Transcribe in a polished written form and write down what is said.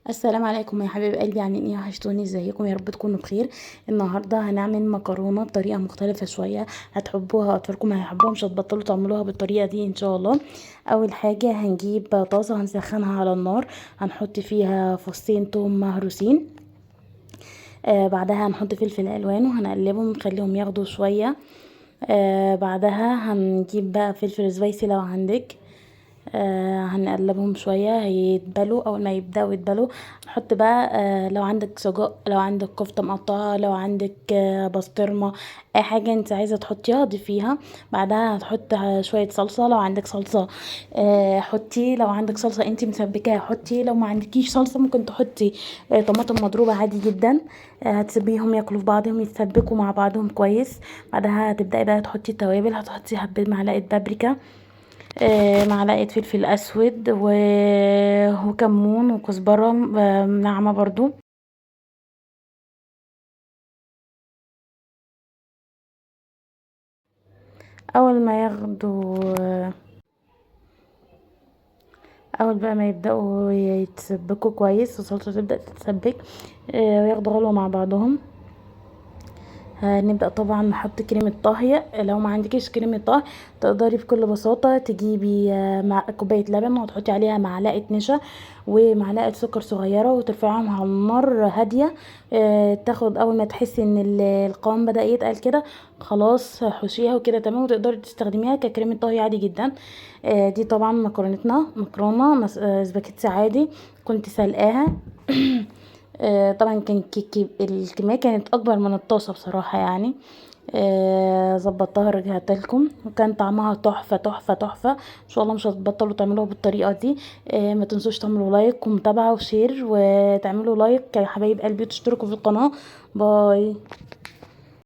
السلام عليكم يا حبايب قلبي، عاملين ايه؟ وحشتوني، ازيكم؟ يا رب تكونوا بخير. النهارده هنعمل مكرونه بطريقة مختلفة شوية، هتحبوها، اطفالكم هيحبوها، مش هتبطلوا تعملوها بالطريقة دي ان شاء الله. اول حاجة هنجيب طاسه هنسخنها على النار، هنحط فيها فصين توم مهروسين، بعدها هنحط فلفل الوان وهنقلبهم ونخليهم ياخدوا شوية. بعدها هنجيب بقى فلفل spicy لو عندك، هنقلبهم شوية هيتبلوا. اول ما يبداوا يتبلوا نحط بقى، لو عندك سجق، لو عندك كفته مقطعه، لو عندك بسطرمه، اي حاجة انت عايزه تحطيها ضيفيها. بعدها هتحط شوية صلصه، لو عندك صلصه حطي، لو عندك صلصه انت مسبكاها حطي، لو ما عندكيش صلصه ممكن تحطي طماطم مضروبة عادي جدا. هتسيبيهم ياكلوا في بعضهم، يتسبكوا مع بعضهم كويس. بعدها هتبداي بقى تحطي التوابل، هتحطي حبه معلقه بابريكا، معلقة فلفل اسود وكمون وكزبرة ناعمة برضو. اول ما ياخدوا، اول بقى ما يبدأوا يتسبكوا كويس والصلصة تبدأ تتسبك، وياخدوا غلوة مع بعضهم. هنبدأ طبعا نحط كريمة طهي. لو ما عندكيش كريمة طهي تقدري بكل بساطة تجيبي، مع كوباية لبن وتحطي عليها معلقة نشا ومعلقة سكر صغيرة وترفعيهم على النار هادية. تاخد اول ما تحسي ان القوام بدأ يتقل كده خلاص حشيها وكده تمام، وتقدري تستخدميها ككريمة طهي عادي جدا. دي طبعا مكرونتنا، مكرونة سباكيتي عادي كنت سلقاها. طبعا كان الكمية كانت اكبر من الطاسة بصراحة يعني. ظبطتها رجعت لكم وكان طعمها تحفة تحفة تحفة. ان شاء الله مش هتبطلوا تعملوها بالطريقة دي. ما تنسوش تعملوا like ومتابعة و share، وتعملوا like يا حبايب قلبي، وتشتركوا في القناة. bye.